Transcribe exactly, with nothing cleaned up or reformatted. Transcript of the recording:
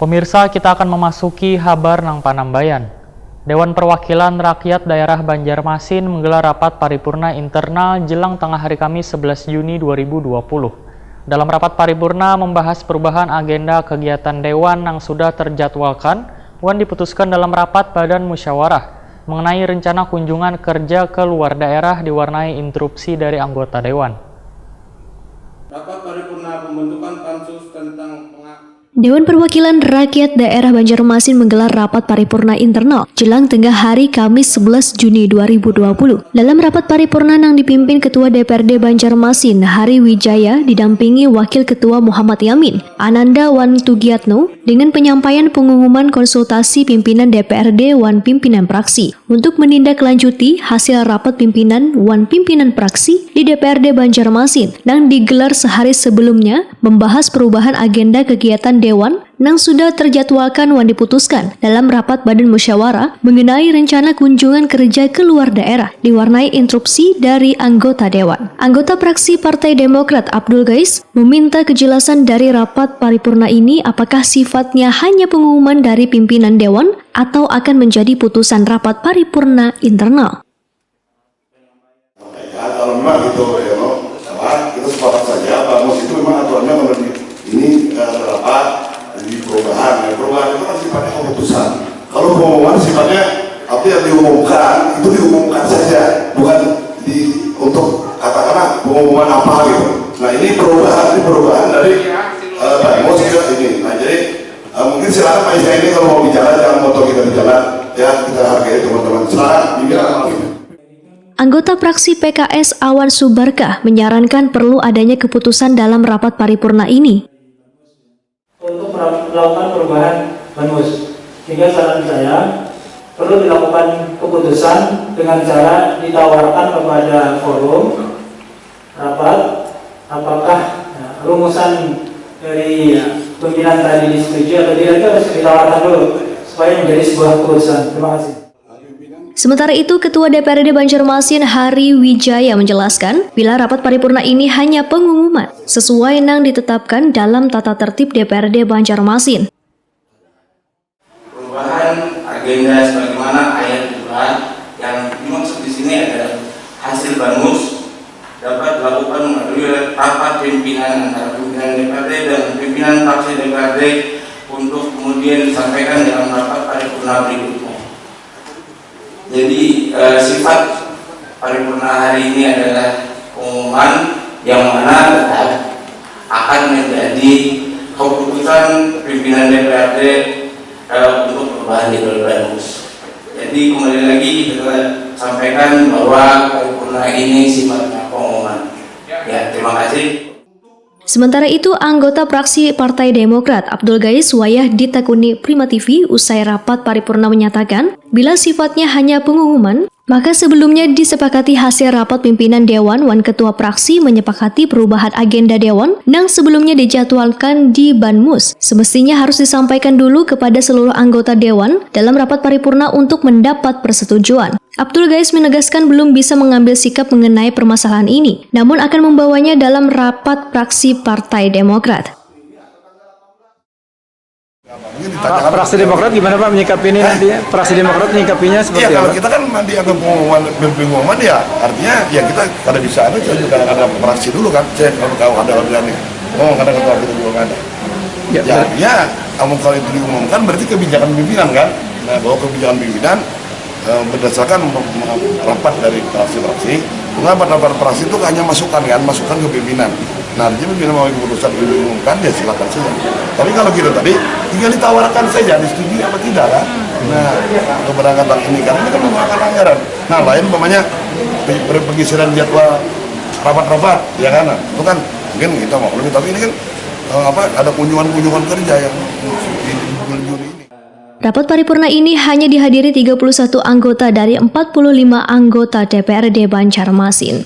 Pemirsa, kita akan memasuki habar nang panambayan. Dewan Perwakilan Rakyat Daerah Banjarmasin menggelar rapat paripurna internal jelang tengah hari Kamis sebelas Juni dua ribu dua puluh. Dalam rapat paripurna membahas perubahan agenda kegiatan Dewan yang sudah terjadwalkan wan diputuskan dalam rapat Badan Musyawarah mengenai rencana kunjungan kerja ke luar daerah diwarnai interupsi dari anggota Dewan. Rapat Paripurna Pembentukan Pansus tentang penga- Dewan Perwakilan Rakyat Daerah Banjarmasin menggelar rapat paripurna internal jelang tengah hari Kamis sebelas Juni dua ribu dua puluh. Dalam rapat paripurna yang dipimpin Ketua D P R D Banjarmasin, Hari Wijaya, didampingi Wakil Ketua Muhammad Yamin, Ananda wan Tugiatno, dengan penyampaian pengumuman konsultasi pimpinan D P R D wan pimpinan praksi untuk menindaklanjuti hasil rapat pimpinan wan pimpinan praksi di D P R D Banjarmasin yang digelar sehari sebelumnya, membahas perubahan agenda kegiatan Dewan yang sudah terjadwalkan wan diputuskan dalam rapat Badan Musyawarah mengenai rencana kunjungan kerja ke luar daerah, diwarnai interupsi dari anggota Dewan. Anggota praksi Partai Demokrat, Abdul Gais, meminta kejelasan dari rapat paripurna ini, apakah sifatnya hanya pengumuman dari pimpinan Dewan atau akan menjadi putusan rapat paripurna internal. Ya, kalau memang itu, ya, no, apa, kita sepakat saja, bamus itu memang aturannya kalau di, ini eh, terdapat di perubahan. Ya, perubahan itu kan sifatnya keputusan. Kalau pengumuman sifatnya apa yang diumumkan itu diumumkan saja, bukan di untuk katakanlah pengumuman apa gitu. Nah, ini perubahan, ini perubahan dari eh, bamus ke ini. Nah, jadi eh, mungkin silakan Pak Isna ini kalau mau bicara, jangan moto kita bicara, ya, kita hargai teman-teman. Silakan, pimpinan. Anggota praksi P K S Awan Subarkah menyarankan perlu adanya keputusan dalam rapat paripurna ini. Untuk melakukan perubahan banmus, sehingga saran saya perlu dilakukan keputusan dengan cara ditawarkan kepada forum rapat, apakah ya, rumusan dari pimpinan tadi disetujui atau tidak, itu harus ditawarkan dulu supaya menjadi sebuah keputusan. Terima kasih. Sementara itu, Ketua D P R D Banjarmasin, Hari Wijaya, menjelaskan bila rapat paripurna ini hanya pengumuman sesuai nang ditetapkan dalam tata tertib D P R D Banjarmasin. Perubahan agenda sebagaimana ayat dua yang dimaksud di sini adalah hasil banmus dapat dilakukan melalui rapat pimpinan antara pimpinan D P R D dan pimpinan fraksi D P R D untuk kemudian disampaikan dalam rapat paripurna berikutnya. Jadi eh, sifat paripurna hari ini adalah pengumuman yang mana tetap akan menjadi keputusan pimpinan D P R D eh, untuk perubahan di Banjarmasin. Jadi kembali lagi kita sampaikan bahwa paripurna ini sifatnya pengumuman. Ya, terima kasih. Sementara itu, anggota praksi Partai Demokrat, Abdul Gais, wayah ditakuni Prima T V usai rapat paripurna menyatakan, bila sifatnya hanya pengumuman, maka sebelumnya disepakati hasil rapat pimpinan Dewan wan Ketua Praksi menyepakati perubahan agenda Dewan nang sebelumnya dijadwalkan di Banmus. Semestinya harus disampaikan dulu kepada seluruh anggota Dewan dalam rapat paripurna untuk mendapat persetujuan. Abdul Gais menegaskan belum bisa mengambil sikap mengenai permasalahan ini, namun akan membawanya dalam rapat praksi Partai Demokrat. Mungkin ditanyakan Fraksi Demokrat gimana Pak menyikapi ini nanti? Fraksi Demokrat menyikapinya seperti Iya, kalau apa? Kita kan dianggap pengumuman, pengumuman ya, artinya ya kita kada bisa anu, kita juga ada fraksi dulu kan, saya kalau tahu ada organ nih, oh ada ketua kita juga kan. Ya, Ya, ber- ya, namun kalau itu diumumkan berarti kebijakan pimpinan kan. Nah, bahwa kebijakan pimpinan eh, berdasarkan rapat dari fraksi-fraksi. Mengapa rapat fraksi itu hanya masukan kan, masukan ke pimpinan. Nah, jadi pimpinan mau keputusan diumumkan ya silakan saja. Tapi kalau kita tadi tinggal ditawarkan saja disetujui apa tidak kan. Nah, keberangkatan ini kan ini kan merupakan anggaran. Nah, lain umpamanya pe- per- pergeseran jadwal rapat-rapat ya kan. Nah, itu kan mungkin kita mau lebih tapi ini kan eh, apa ada kunjungan-kunjungan kerja yang di bulan Juni ini. Rapat paripurna ini hanya dihadiri tiga puluh satu anggota dari empat puluh lima anggota D P R D Banjarmasin.